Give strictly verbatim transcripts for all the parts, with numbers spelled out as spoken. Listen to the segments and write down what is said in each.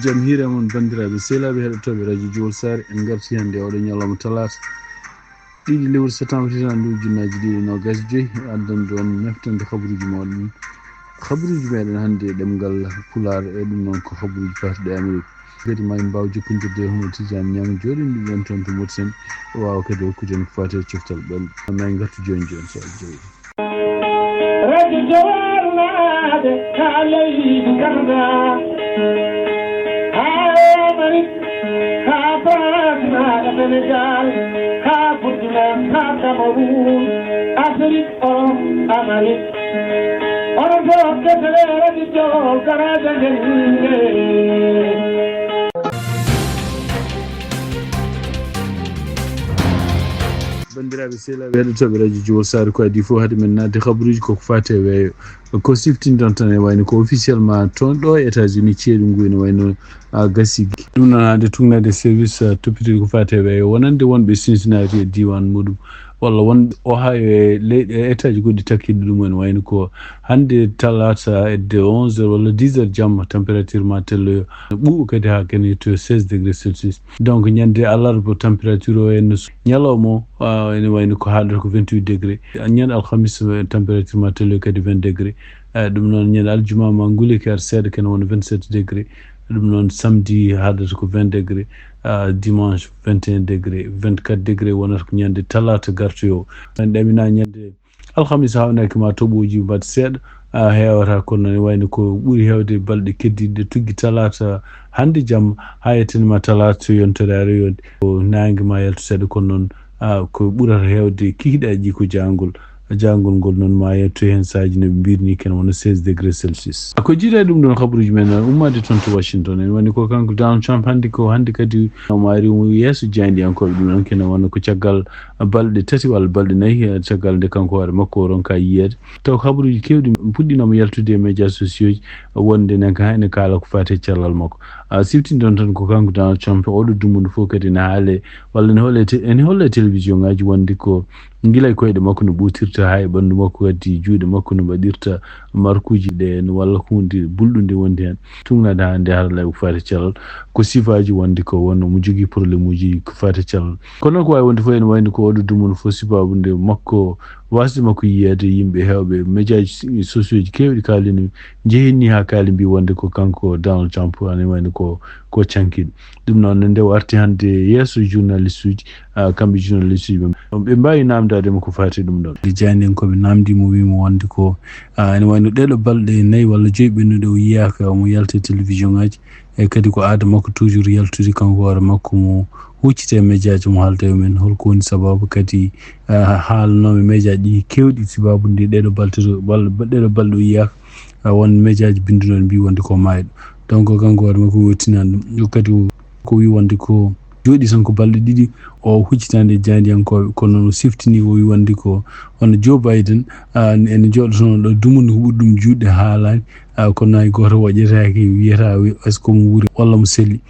Jam hiire mon, banndiraaɓe sehlaaɓe heɗotooɓe radio Jowol Saare. En ngarti hannde oɗo ñalawma talaata, ɗiɗi lewru septembre, hitaande ujunnaaji ɗiɗi e noogaas e joy. Addan ɗon naftande habaruuji mooɗon. Habaruuji meɗen hannde e ɗemngal Pulaar, e ɗum noon ko habaruuji paatuɗi e Amerik. Kadi ma en mbaaw jokkondirde e Hono Tijaan Ñaŋ, jooɗinɗo ɗen toon to Mauritanie, o waawa kadi hokkude en ko faati e coftal ɓen. Ma en ngartu jooni jooni, so Allah jaɓi. Radio Jowol naaɓe, haa leydi Canada, haa Amerik, haa France, haa Senegal, haa Burkina, haa Cameroun, Afrique, Europe, Amérique. Onon fof kettore Radio Jowol, garaaji men. Banndiraaɓe sehlaaɓe heɗotooɓe radio Jowol Saare, ko adii fof hade men naatde habaruuji ko ko faati e weeyo. Ko siftinɗon tan, e wayno ko officiellement toon ɗo e États-Unis, ceeɗu ngu ene wayno, a, gasii. Ɗum noon hannde tuugnaade service, a, toppitooji ko faati e weeyo, wonande wonɓe Cincinnati e diiwaan muɗum, walla won Ohio e leyɗe, e État ji goɗɗi takkiiɗi ɗum en, wayno ko hannde talaata hedde onze heures walla dix heures jamma, température ma telloyo ɓuuɓa kadi haa kene yettoyo seize degrés Celsius. Donc, ñande alarba, température o en ñalawma o, a, ene wayno ko haaɗata ko vingt-huit degrés. Ñande alhamis, eh, température ma telloyo kadi vingt degrés. Eh, ɗum noon, ñande aljuma ma nguleyki ar seeɗa, kene wona vingt-sept degrés. Ɗum noon, samedi haaɗata ko vingt degrés, ah, dimanche vingt et un degrés, vingt-quatre degrés wonata ko ñande talaata gartoyo. En ɗamina ñande alhamis, hawnaaki ma toɓooji mbaɗ seeɗa, ah, heewata, kono noon wayno ko ɓuri heewde balɗe keddiiɗe tuggi talaata hannde jamma, haa yettanima talaata so yontere ari yonde. Ko naange ma yaltu seeɗa, kono noon, ah, ko ɓurata heewde kikiiɗe ko jaangol. Jaangol ngol noon ma yettu heen saaji no ɓe mbirni ken wona seize degrés Celsius. Ko jiiɗa e ɗum ɗoon habaruuji men ummaade toon to Washington. En woni ko kanko Donald Trump hannde ko hannde kadi o maari yeeso jaayndiyankooɓe ɗum ɗoon kene wona ko caggal balɗe tati walla balɗe nayi, eh, caggal nde kanko hoore makko o ronka yiyeede. Taw ko habaruuji keewɗi puɗɗinama yaltude e médias sociaux ji wonde nen ka ene kaala ko faati e cellal makko. A siftinɗon tan ko kanko Donald Trump oɗo dumundu fof kadi ene haale walla ene holle te-, ene holle e télévision ngaji wonde ko gila e koyɗe makko no ɓootirta, haa e ɓanndu makko kadi, juuɗe makko no mbaɗirta markuuji ɗe, no walla huunde bulɗunde wondi heen. Tuugnaade haa nde haralay ko faati cellal, ko sifaaji wonde ko wonno mo jogii problème uji ko faati cellal. Kono noon ko waawi wonde fof ene wayno ko oɗo dumundu fof sifaabu nde makko, waasde makko yiyeede yimɓe heewɓe, médias sociaux ji keewɗi kaalini, njehinni haa kaali mbi wonde ko kanko Donald Trump, ene wayno ko, ko cankiiɗo. Ɗum noon, nde o arti hannde yeeso journaliste uji, ah, kamɓe journaliste uji ɓe, ɓe mbaawi naamndaade mo ko faati ɗum ɗoon. Nde jaayndiyankooɓe naamndii mo, wii mo wonde ko, ah, ene wayno ɗeeɗo balɗe nayi walla joyi ɓennuɗe o yiyaaka omo yalta e télévision ngaji, e kadi ko aada makko toujours yaltude kanko hoore makko mo huccita e médias ji mo haalda e mumen. Holko woni sababu kadi, ah, haalanooɓe médias ɗi keewɗi sababu nde ɗeeɗo balɗe, bal-, ɗeeɗo balɗe o yiyaaka, ah, won médias ji binnduno mbi wonde ko maayɗo. Donc kanko hoore makko wettinani ɗum. Ɗum kadi o, ko wi wonde ko jooɗi tan ko balɗe ɗiɗi o huccitaande e jaayndiyankooɓe, kono noon o siftini o wi wonde ko hono Joe Biden, ah, ene jooɗotono ɗo dumunde ko ɓuri ɗum juutde haalaani, ah, kono hay gooto waɗetaake wiyata wi est-ce que omo wuuri walla mo selli.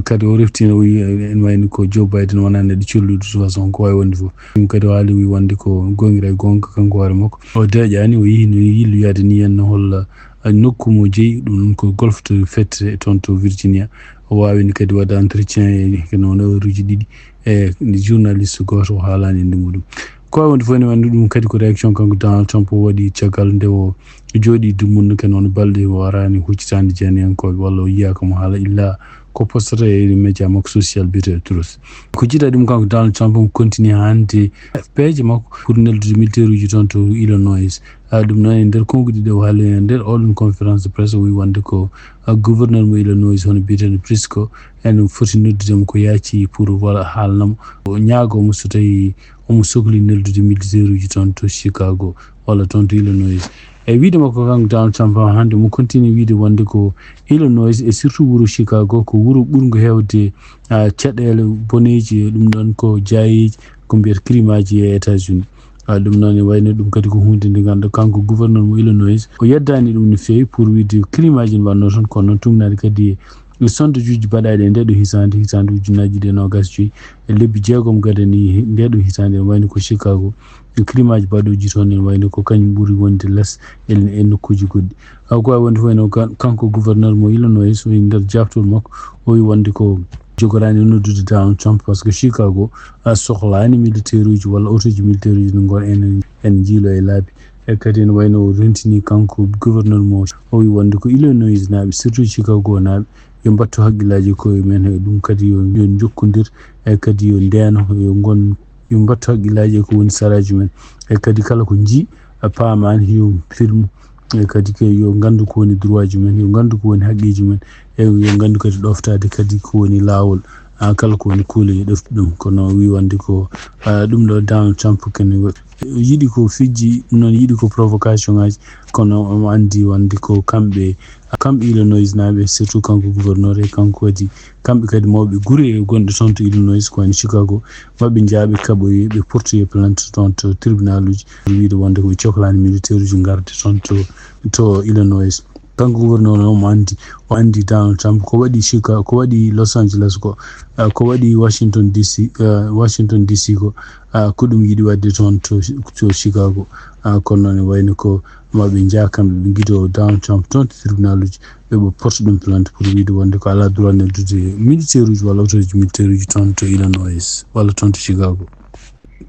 Kadi o reftiino o wi ene wayno ko Joe Biden wonaa neɗɗo celluɗo de toute façon ko waawi wonde fof. Ɗum kadi o haali wi wonde ko goongira e goonga kanko hoore makko. O deeƴaani, o yehi no yilloyaade ni henno holla nokku mo jeyi, ɗum ɗum ko Golf to Fete toon to Virginia. O waawino kadi waɗde entretien e, kono wona heure uji ɗiɗi e journaliste gooto o haalaani innde muɗum. Ko waawi wonde fof ene wayno ɗum kadi ko réaction kanko Donald Trump o waɗi caggal nde o jooɗii dumunna kono won balɗe o araani huccitaande jaayndiyankooɓe walla o yiyaaka mo haala illa ko postata e média makko social biyeteeɗo Truth. Ko jiiɗa ɗum kanko Donald Trump omo continue hannde peeje makko pour neldude militaire uji toon to Illinois. Ah, ɗum noon e nder konnguɗi ɗe o haali e nder oɗon conférence de presse o wi wonde ko, ah, gouverneur mo Illinois hono biyeteeɗo Briscoe ene foti noddude mo ko yaaci pour voilà haalna mo. O ñaago mo so tawi omo sokli neldude militaire uji toon to Chicago walla toon to Illinois. E wiide makko kanko Donald Trump hannde mo continue wiide wonde ko Illinois et surtout wuro Chicago ko wuro ɓurngo heewde, ah, caɗeele boneeji e ɗum ɗoon ko jaayeeji ko mbiyata crime aji e États-Unis. Ah, ɗum noon e wayno ɗum kadi ko huunde nde ngannduɗaa kanko gouverneur mo Illinois o yeddaani ɗum no feewi pour wiide crime aji ne wannoo toon kono noon tuugnaade kadi Sondajuuji baɗaaɗi e ndee ɗoo hitaande, hitaande ujunnaaji ɗiɗi e noogaas e joy, e lebbi jeegom gadani ndee ɗoo hitaande, ene wayno ko Chicago, e klimaaji baɗooji toon ene wayno ko kañum ɓuri wonde les e, e nokkuuji goɗɗi. Ko wayi wonde fof ene, kanko gouverneur mo Illinois, o e nder jaaftol makko, o wi wonde ko jogoraani noddude Donald Trump, parce que Chicago a sohlaani militaire uji walla otooji militaire uji no ngon en, en njiilo e laabi. E kadi ene wayno o rentini kanko gouverneur mo, o wi wonde ko Illinois naaɓe, surtout Chicago naaɓe, yo mbattu haqqillaaji e koye men, e ɗum kadi yo, yo njokkondir, e kadi yo ndeeno, yo ngon, yo mbattu haqqillaaji e ko woni saraaji men. E kadi kala ko njii, a paamaani, yo filmu, e kadi ke yo nganndu ko woni droitji men, yo nganndu ko woni haqqeeji men, e yo nganndu kadi ɗoftaade kadi ko woni laawol. A kala ko woni kuule yo ɗoftu ɗum. Kono wi wonde ko, a, ɗum ɗo Donald Trump kene yiɗi ko fijji, noon yiɗi ko provocation ngaji, kono omo anndi wonde ko kamɓe, kamɓe Illinois naaɓe, surtout kanko gouverneur e kanko kadi, kamɓe kadi mawɓe gure e gonɗe toon to Illinois, ko wayno Chicago, maɓe njaaɓe kaɓoye ɓe portoye plainte toon to tribunal uji, wiide wonde ko ɓe coklaani militaire uji ngarde toon to, to Illinois. Kanko gouverneur o, omo anndi, o anndi Donald Trump ko waɗi Chicago, ko waɗi Los Angeles ko, ah, ko waɗi Washington D C, ah, Washington D C ko, ah, ko ɗum yiɗi waɗde toon to, to Chicago. Ah, kono noon ene wayno ko maɓe njaa kamɓe ɓe ngido Donald Trump toon to tribunal uji, ɓe ɓe porto ɗum plainte pour wiide wonde ko alaa droit neldude militaire uji walla otooji militaire uji toon to Illinois walla toon to Chicago.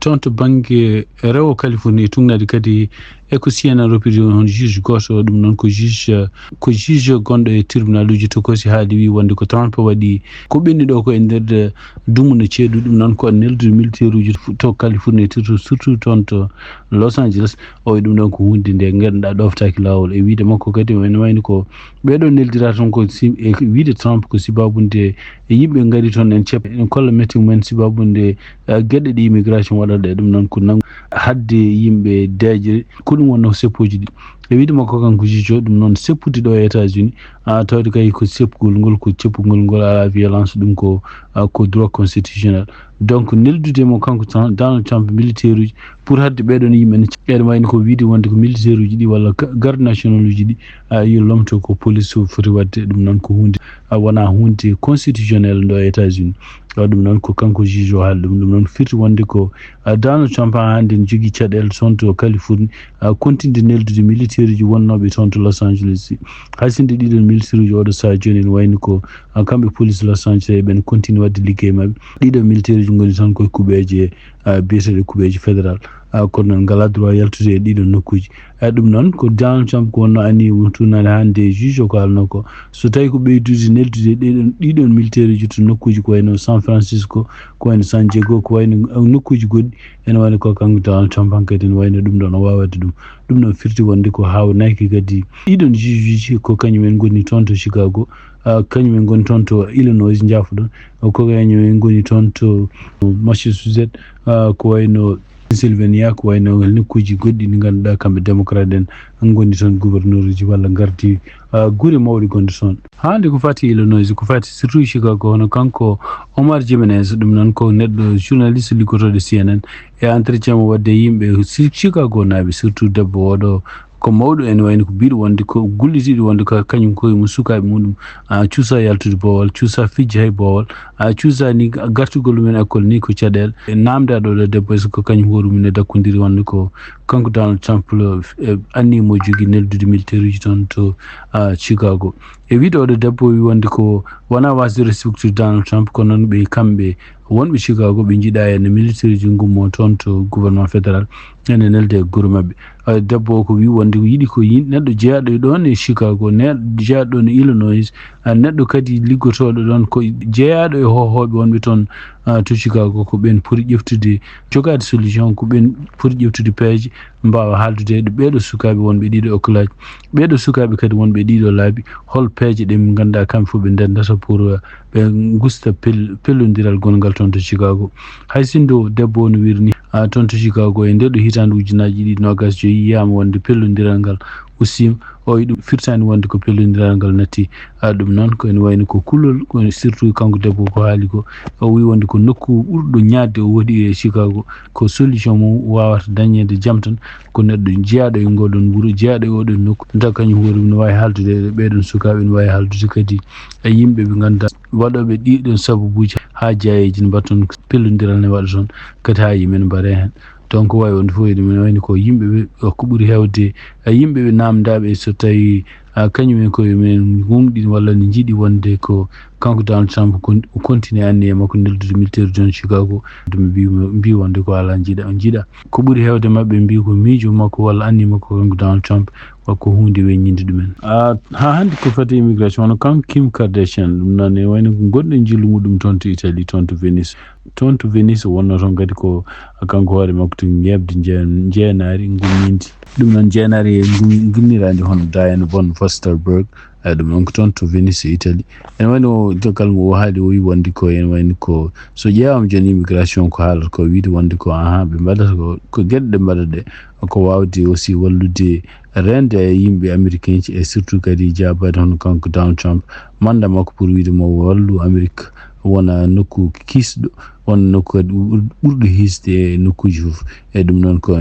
Toon to bannge rewo Californie, tuugnaade kadi e ko C N N roppiri on, juge gooto, ɗum noon ko juge, ko juge gonɗo e tribunal uji tokosi, haali wi wonde ko Trump waɗi ko ɓenni ɗo ko e nder, eh, dumunna ceeɗu, ɗum noon ko neldude militaire uji to Californie, surtout, surtout toon to Los Angeles. O wi ɗum ɗon ko huunde nde ngannduɗaa ɗoftaaki laawol. E wiyde makko kadi, ene wayno ko ɓeeɗo neldira toon ko si-, e wiyde Trump ko sibaabu nde yimɓe ngari toon en cepp, en kolla metti mumen sibaabu nde, eh, geɗe ɗe immigration waɗata ɗe, ɗum noon ko nanngu hadde yimɓe deeƴre, ko ɗum wonnoo seppooji ɗi. E wiyde makko kanko juge o, ɗum noon seppude ɗo e États-Unis, a, tawde kay ko seppugol ngol, ko ceppugol ngol alaa violence, ɗum ko, a, ko droit constitutionnel. Donc, neldude mo kanko Trump, Donald Trump, militaire uji, pour hadde ɓeeɗon yimɓe ne, ene wayno ko wiyde wonde ko militaire uji ɗi walla ga-, garde national uji ɗi, a, yo lomto ko police o foti waɗde, ɗum noon ko huunde, a, wonaa huunde constitutionnel ɗo e États-Unis. A, ɗum noon ko kanko juge o haali ɗum. Ɗum noon firti wonde ko, a, Donald Trump haa hannde ne jogii caɗeele toon to Californie, a, continde neldude militaire uji wonnooɓe toon to Los Angeles. Hay so nde ɗiɗon militaire uji oɗo sahaa jooni ene wayno ko, a, kamɓe police Los Angeles ɓen continue waɗde liggey maɓɓe. Ɗiɗon militaire uji ngoni toon koye kuɓeeje, a, biyeteeɗe kuɓeeje fédéral. A, kono noon ngalaa droit yaltude e ɗiɗon nokkuuji. A, ɗum noon ko Donald Trump ko wonno anniye mum tuugnaade hannde e juge o ko haalnoo ko. So tawii ko ɓeydude neldude ɗiɗon, ɗiɗon militaire uji to nokkuuji ko wayno San Francisco, ko wayno San Diego, ko wayno, a, nokkuuji goɗɗi, ene wayno ko kanko Donald Trump hankadi ene wayno ɗum ɗon o waawaa waɗde ɗum. Ɗum ɗon firti wonde ko haawnaaki kadi ɗiɗon juge uji ko kañum en ngoni toon to Chicago, a, kañum en ngoni toon to Illinois, njaafoɗon, ko kañum en ngoni toon to Massachusetts, a, ko wayno Pennsylvania, ko wayno nokkuuji goɗɗi ɗi ngannduɗaa kamɓe démocrate en ngoni toon gouverneur uji walla ngardi, a, gure mawɗe gonɗe toon. Hannde ko fati Illinois, ko fati surtout Chicago, hono kanko Omar Jimenez, ɗum noon ko neɗɗo journaliste liggotooɗo C N N, e entretien mo waɗde e yimɓe Chi-, Chicago naaɓe, surtout debbo oɗo ko mawɗo ene wayno ko biiɗo wonde ko gullitiiɗo wonde ko kañum koye mum sukaaɓe muɗum, a, cuusa yaltude boowal, cuusa fijji hay boowal, a, cuusa ni gartugol mumen école ni ko caɗeele. E naamnde ɗo ɗo debbo, est-ce que ko kañum hoore mum ne dakkondiri wonde ko kanko Donald Trump lo, e, anniye mo jogii neldude militaire uji toon to, a, Chicago. E wiyde oɗo debbo o wi wonde ko wonaa wasde respectude Donald Trump, kono noon ɓe kamɓe wonɓe Chicago ɓe njiɗaa heen militaire uji ngummo toon to gouvernement fédéral ene nelde e gure maɓɓe. A, debbo o ko wi wonde ko yiɗi ko yim-, neɗɗo jeyaaɗo e ɗoon e Chicago, neɗɗo jeyaaɗo ɗoon e Illinois, a, neɗɗo kadi liggotooɗo ɗoon ko jeyaaɗo e hohooɓe wonɓe toon, a, to Chicago, ko ɓeen poti ƴeftude, jogaade solution, ko ɓeen poti ƴeftude peeje, mbaawa haaldude e ɓeeɗo sukaaɓe wonɓe ɗiɗo okkolaaji, ɓeeɗo sukaaɓe kadi wonɓe ɗiɗo laabi, hol peeje ɗe ngannduɗaa kamɓe fof ɓe ndendata pour, uh, ɓe ngusta pel-, pellondiral gongal toon to Chicago. Hay sinno debbo o no wirni, a, toon to Chicago e nder ɗo Hitaande ujunaaji ɗiɗi noogas joyi yiyaama wonde pellondiral ngal ustiima. O wi ɗum firtaani wonde ko pellondiral ngal natti. A ɗum noon ko ene wayno ko kulol, ko surtout kanko debbo ko haali ko. O wi wonde ko nokku ɓurɗo ñaadde o woɗi e Chicago. Ko solution mum wawata dañede jam tan ko neɗɗo jeyaaɗo e ngoɗon wuro, jeyaaɗo e oɗon nokku. Nta kañum hoore mum no wawi haaldude e ɓeɗon sukaaɓe, no wawi haaldude kadi e yimɓe ɓe ngannduɗaa waɗooɓe ɗiɗon sababuuji haa jaayeeji ne mbaɗa toon, pellondiral ne waɗa toon, kadi haa yimɓe ne mbaɗa heen. Donc wawi wonde fof eɗum wayni ko yimɓe ɓe ko ɓuri heewde e yimɓe ɓe naamndaaɓe so tawi a kañum en koye men gumɗi walla ne njiɗi wonde ko kanko Donald Trump kon- continue anniye makko neldude militaire John Chicago. Ɗum mbi mbi wonde ko alaa njiɗa njiɗa ko ɓuri heewde maɓɓe mbi ko miijo makko walla anniye makko kanko Donald Trump wa ko huunde weññinde ɗumen. Ah, haa hannde ko fati immigration hono kanko Kim Kardashian ɗum noon ne wayno ko gonɗen jillu muɗum toon to Italie toon to Venice. Toon to Venice wonno toon kadi ko kanko hoore makko tigi ñeeɓde jeenaari ngummiindi. Ɗum noon jeenaari ngummiraandi hono Diane von Furstenberg. Eyi ɗum noon ko toon to Venice Italie. Ene wayno joggal ngu o haali o wi wonde ko ene wayno ko so ƴeewaama jooni immigration ko haalata ko wiide wonde ko aha ɓe mbaɗata ko ko geɗe ɗe mbaɗata ɗe ko waawde aussi wallude reende e yimɓe américain ji e surtout kadi jaabaade hono kanko Donald Trump manda makko pour wiide mo wallu Amérique wona nokku kiisɗo wona nokku kadi ɓur- ɓurɗo hiisde e nokkuuji fof. E ɗum noon ko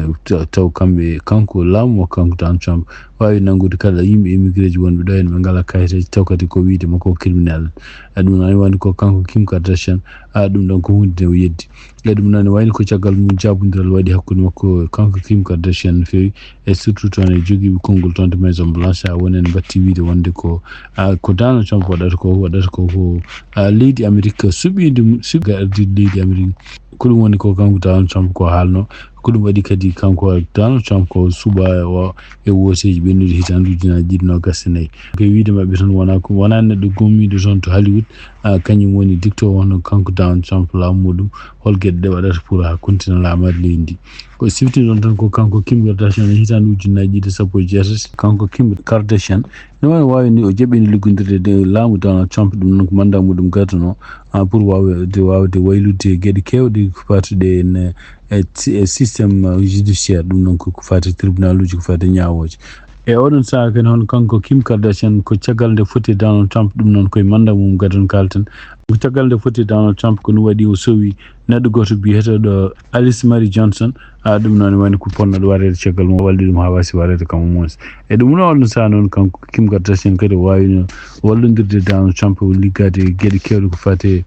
taw kamɓe kanko laamu makko kanko Donald Trump waawi nanngude kala yimɓe immigré ji wonɓe ɗo heen ɓe ngalaa kayiteeji taw kadi ko wiyde makko ko criminel. E ɗum noon woni ko kanko Kim Kardashian a ɗum ɗon ko huunde nde o yeddi. E ɗum noon wayno ko caggal mum jaabondiral waɗi hakkunde makko kanko Kim Kardashian no feewi e surtout toon e jogiiɓe konngol toon to Maison Blanche haa woni en mbatti wiide wonde ko a ko Donald Trump waɗata ko waɗata ko ko a leydi Amerique suɓiinde suɓi ardiiɗo leydi Amerique. Ko ɗum woni ko kanko Donald Trump ko haalno ko ɗum waɗi kadi kanko Donald Trump ko suɓa o e wooteeji ɓennude hitaande ujunaaji ɗiɗi noogas e nayi. Ko e wiyde maɓɓe tan wona ko wona neɗɗo gommiiɗo toon to Hollywood a kañum woni dicto wonno kanko Donald Trump laamu muɗum hol geɗe ɗe waɗata pour ha kontina laamaade leydi ndi. Ko sifti ɗon tan ko kanko Kim Kardashian e hitaande ujunaaji ɗiɗi sappo e jeetati kanko Kim Kardashian no waawi waawi ni o jaɓɓini liggondirde e laamu Donald Trump ɗum noon ko manda muɗum gadano a pour waawde waawde waylude geɗe keewɗe ko fatude en e e système judiciaire ɗum noon ko fati tribunal uji ko fati ñaawooje. E oɗon sahaa kadi hono kanko Kim Kardashian ko caggal nde foti Donald Trump ɗum noon koye manda mum gadon kalten. Ko caggal nde foti Donald Trump ko ɗum waɗi o sowi neɗɗo gooto biyeteeɗo Alice Marie Johnson a ɗum noon woni ko ponnoɗo wareede caggal mum walli ɗum haa wasi wareede kam mons. E ɗum noon oɗon sahaa noon kanko Kim Kardashian kadi o waawino wallondirde Donald Trump o liggaade geɗe kewɗe ko fati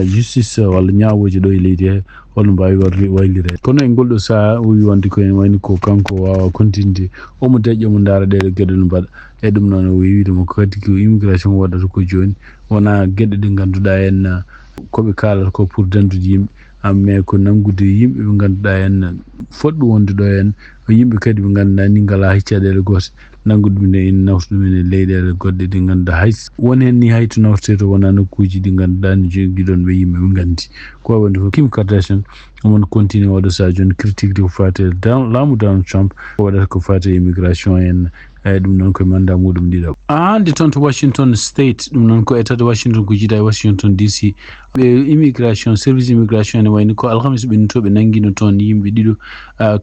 justice walla ñaawooje ɗo e leydi he. Hono mbaawi warde waylire kono e ngol ɗo sahaa o wi wonde ko ene wayni ko kanko waawa kontinde omo deƴƴa omo ndaara ɗeɗo geɗe no mbaɗa. E ɗum noon o wi wiide mo kadi ko immigration waɗata ko jooni wona geɗe ɗe ngannduɗaa en ko ɓe kaalata ko pour dandude yimɓe amme ko nanngude yimɓe ɓe ngannduɗaa en fotɓe wonde ɗo en yimɓe kadi ɓe ngannduɗaa ni ngalaa hay caɗeele goote nanngude ɗum ne ene nawta ɗum ene leyɗeele goɗɗe ɗe ngannduɗaa hay won heen ni hay to nawtete wona nokkuuji ɗi ngannduɗaa ne jogiɗon ɓe yimɓe ɓe nganndi. Ko wawi wonde fof Kim Kardashian omon continue waɗa saha jooni critique de ko fate laamu Donald Trump ko waɗata ko fate immigration en. Eyi ɗum noon koye manda muɗum ɗiɗo a hannde toon to Washington State ɗum noon ko état de Washington ko jiiɗa e Washington D C. Ɓe immigration service immigration ene wayni ko alhamis ɓennitooɓe nanngino toon yimɓe ɗiɗo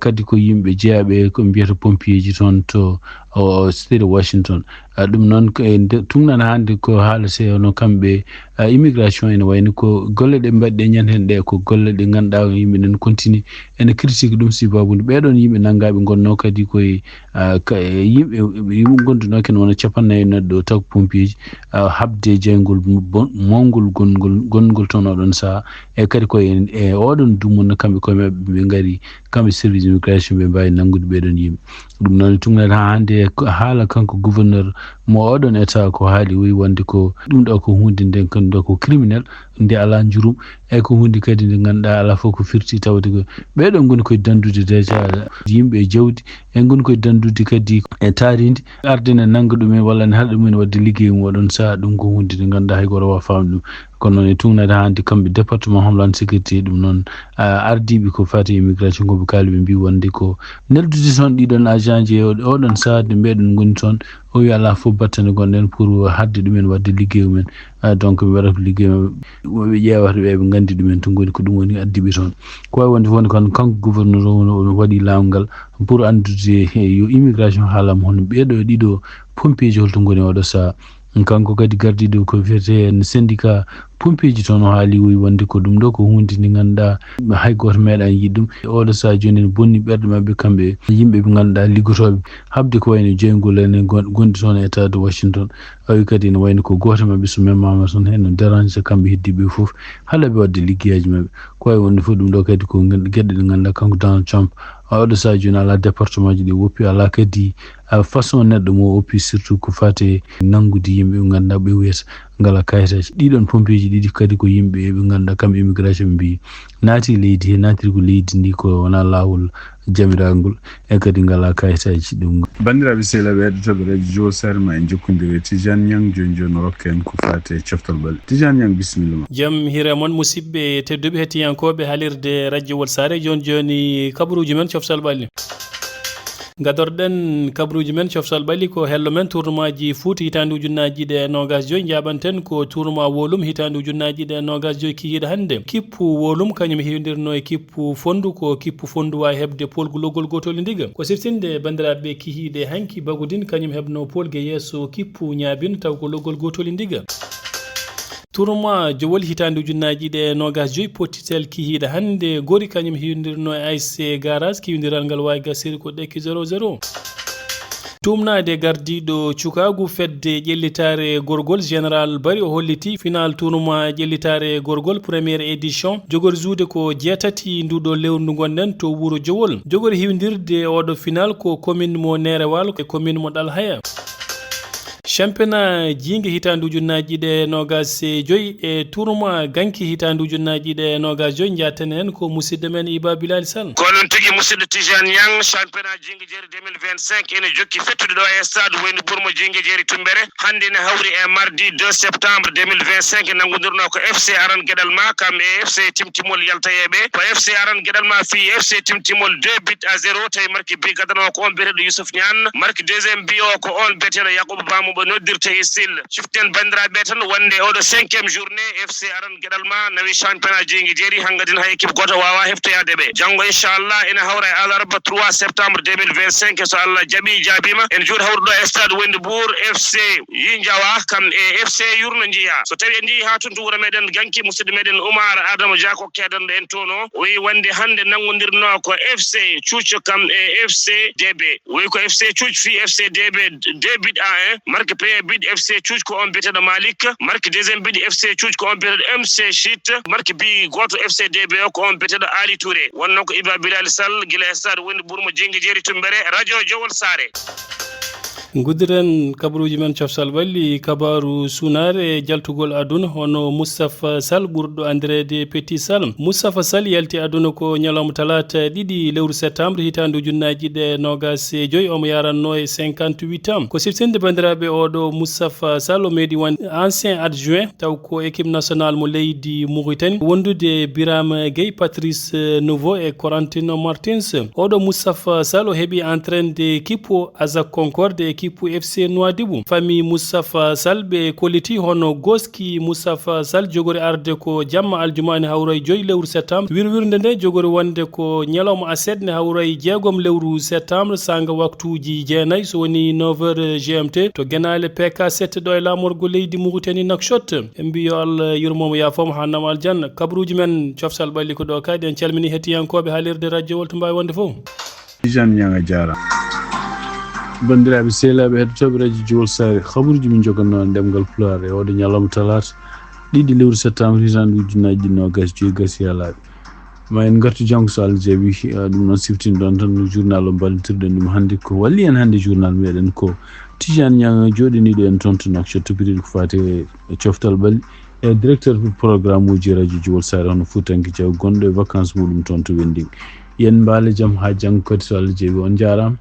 kadi ko yimɓe jeyaɓe ko mbiyata pompier ji toon to state of Washington. Ɗum noon ko e tugnana hannde ko haala seyono kamɓe immigration ene wayni ko golle ɗe mbaɗɗe ñanden ɗe ko golle ɗe ngannduɗaa yimɓe nen continue ene critique ɗum si babude ɓeɗon yimɓe nanngaɓe ngonno kadi koye yimɓe yimɓe gonduno ken wona capannayyi neɗɗo taw pompier ji habde jeyngol mawngol gongol gongol toon oɗon saha e kadi koye e oɗon dumunna kamɓe koye maɓɓe ɓe ngari kamɓe service immigration ɓe mbawi nanngude ɓeɗon yimɓe. Ɗum noon tugnata ha hannde haala kanko gouverneur mo oɗon état ko haali wi wonde ko ɗum ɗo ko hunde nden kanɗo ko criminel nde ala jurum. Eyyi ko hunde kadi nde ngannduɗaa alaa fof ko firti tawde ko ɓeeɗo ngoni koye danndude déjà yimɓe e jawdi e ngoni koye danndude kadi e taarindi arde ne nannga ɗumen walla ne haɗa ɗumen waɗde liggey mum oɗon saha ɗum ko hunde nde ngannduɗaa hay gooto wawa faamde ɗum. Kono noon e tugnade hannde kamɓe département homeland sécurité ɗum noon ardiiɓe ko fati immigration koɓe kaali ɓe mbi wonde ko neldude toon ɗiɗon agent ji e oɗon saha nde mbeɗon ngoni toon O wi alaa fof battane gonɗen pour haɗde ɗumen waɗde liggey mumen. Ah, donc, ɓe mbaɗata ko liggey maɓɓe, ɓe ƴeewata ɓe, ɓe nganndi ɗumen to ngoni, ko ɗum woni addi ɓe toon. Ko wayi wonde fof ne, kan-, kanko gouverneur o, o waɗi laamu ngal pour anndude, eh, yo immigration haalam hono ɓeeɗo ɗiɗo pompeeji holto ngoni oɗo sahaa. Kanko kadi gardiiɗo ko wiyetee en syndicat pompeeji toon, o haali, o wi wonde ko ɗum ɗo ko huunde nde ngannduɗaa hay gooto meeɗaani yiɗde ɗum. Oɗo sahaa jooni ene bonni ɓerɗe maɓɓe kamɓe yimɓe ɓe ngannduɗaa liggotooɓe, haɓde ko wayno jeyngol en gon-, gonɗi toon e état de Washington. O wi kadi ene wayno ko gooto maɓɓe so memmaama toon heen no dérange kamɓe heddiiɓe fof, haɗa ɓe waɗde liggeyaaji maɓɓe. Ko wayi wonde fof ɗum ɗo kadi ko ngan-, geɗe ɗe ngannduɗaa kanko Donald Trump, oɗo sahaa jooni alaa département ji ɗi woppi, alaa kadi, ah, façon neɗɗo mo woppi, surtout ko faati e nanngude yimɓe ɓe ngannduɗaa ɓe wiyata ngalaa kayitaaji. Ɗiɗon pompeeji ɗiɗi kadi ko yimɓe ɓe ngannduɗaa kamɓe immigration ɓe mbiyi naati leydi he, naatiri ko leydi ndi ko wonaa laawol jamiragol, e kadi ngalaa kayitaaji ɗum. Banndiraaɓe sehilaaɓe heɗotooɓe Radio Jowol Saare, ma en jokkondir e Tijaan Ñaŋ jooni jooni, rokka en ko faati e coftal ɓalli. Tijaan Ñaŋ, bisimilla ma. Jam hiire mon, musidɓe tedduɓe hettiyankooɓe haalirde Radio Jowol Saare, jooni jooni kabaruuji men coftal ɓalli. Gadorɗen kabaruuji men coftal ɓalli ko hello men tournoi ji foot hitaande ujunnaaji ɗiɗi e noogas joyi, njaaɓanten ko tournoi Wolum hitaande ujunnaaji ɗiɗi e noogas joyi kihiiɗe hannde. Kippu Wolum kañum heewindirno e kippu Fonndu, ko kippu Fonndu waawi heɓde pool gulogol gootol e ndiga. Ko siftinde banndiraaɓe kihiiɗe hanki, Bagudin kañum heɓno pool ge yeeso kippu Ñaabin taw ko logol gootol e ndiga. Tournoi Jowol hitaande ujunnaaji ɗiɗi e noogas joyi pottitel kihiiɗe hannde, Gori kañum hiwindirno e A S C Garage, kiwindiral ngal waawi gasiri ko ɗekki zéro zéro. Tuumnaade gardiiɗo cukaagu fedde ƴellitaare gorgol, Général Bari, o holliti final tournoi ƴellitaare gorgol première édition, jogori juude ko jeetati nduɗo lewru ndu ngonɗen to wuro Jowol. Jogori hiwindirde oɗo final ko commune mo Neerewal e commune mo Ɗalhaya. Championnat jiinge hitaande ujunnaaji ɗiɗi e noogas e joyi e tournoi ganki hitaande ujunnaaji ɗiɗi e noogas joyi, njaaten heen ko musidɗo men Iba Bilal Sall. Ko noon tigi, musidɗo Tijaan Ñaŋ, championnat jiinge jeeri deux mille vingt-cinq ene jokki fettude ɗo e stade Wayni Burmo jiinge jeeri Tumbere. Hannde ene hawri e mardi deux septembre deux mille vingt-cinq, nanngondirnoo ko F C Aran Geɗal Ma kam e F C Timtimol Yaltayeeɓe. Ko F C Aran Geɗal Ma fii F C Timtimol deux buts à zéro, tawi marki bi gadano ko on biyeteeɗo Youssouf Niane, marki deuxième bi o ko on biyeteeɗo Yakuba Ba mo ɓe noddirta Estil. Ciften banndiraaɓe tan wonde oɗo cinquième journée, F C Aran Geɗal Ma nawi championnat jiinge jeeri, hangadin hay équipe gooto waawaa heftoyaade ɓe. Janngo inchallah ene hawra e alarba trois septembre deux mille vingt-cinq, so Allah jaɓi jaabiima, en jooɗi hawrude ɗo e stade Wayni Bour, F C Yinjawa kam e F C Yurno njiya. So tawi en njii haa tun to wuro meɗen Ganki, musidɗo meɗen Oumar Adama Dia ko keedanɗo en toon o, o wi wonde hannde nanngondirnoo ko F C Cuuco kam e F C D B. O wi ko F C Cuuco fii F C D B deux buts à un. Marque premier but F C Cuuco ko on biyeteeɗo Malik. Marque deuxième but F C Cuuco ko on biyeteeɗo M C Chit. Marque bi gooto F C D B o ko on biyeteeɗo Ali Touré. Wonnoo ko Iba Bilal Sall gila e stade Wayni Burmo jiinge jeeri Tumbere, radio Jowol Saare. Nguddiren kabaruuji men coftal ɓalli, kabaaru sunaare e jaltugol aduna, hono Moustapha Sall ɓurɗo anndireede Petit Sall. Moustapha Sall yalti aduna ko ñalawma talaata ɗiɗi lewru septembre hitaande ujunnaaji ɗiɗi e noogas e joyi, omo yaranno e cinquante-huit ans. Ko siftinde banndiraaɓe, oɗo Moustapha Sall o meeɗi wonde ancien adjoint taw ko équipe nationale mo leydi Mauritanie, wondude Birame Gueye, Patrice Nouveau e Corentino Martins. Oɗo Moustapha Sall o heɓi entraînde kippu Azak Concorde e kippu F C Nouadhibou. Famille Moustapha Sall ɓe kolliti hono gooski Moustapha Sall jogori arde ko jamma aljumaa ne hawra e joyi lewru septembre. Wirwirnde nde jogori wonde ko ñalawma aset ne hawra e jeegom lewru septembre, saanga waktuuji jeenayi, so woni neuf heures G M T, to Genaale P K sept ɗo e laamorgo leydi Mauritanie Nouakchott. En mbi yo Allah yurmo mo, yaafo mo, haa nawa aljanna. Kabaruuji men coftal ɓalli ko ɗo kadi. En calmini hettiyankooɓe haalirde radio Jowol to mbaawi wonde fof. Tijaan Ñaŋ, a jaaraama. Banndiraaɓe sehilaaɓe heɗotooɓe radio Jowol Saare, kabaruuji min njogannoo ɗemngal Pulaar e oɗo ñalawma talaata ɗiɗi lewru septembre hitaande ujunnaaji ɗiɗi noogas joyi gasii haa laaɓi. Ma en ngartu janngo so Allah jaɓi, eh, ɗum noon siftinɗon tan no journal o mballondirɗen ɗum hannde. Ko walli en hannde journal meɗen ko Tijaan Ñaŋ jooɗaniiɗo en toon to Nouakchott, toppitiiɗo ko faati e coftal ɓalli, e directeur programme uji radio Jowol Saare, hono Fuutanke Jaw gonɗo e vacances muɗum toon to Wending. Yen mbaale jam haa janngo kadi so Allah jaɓi. On njaaraama.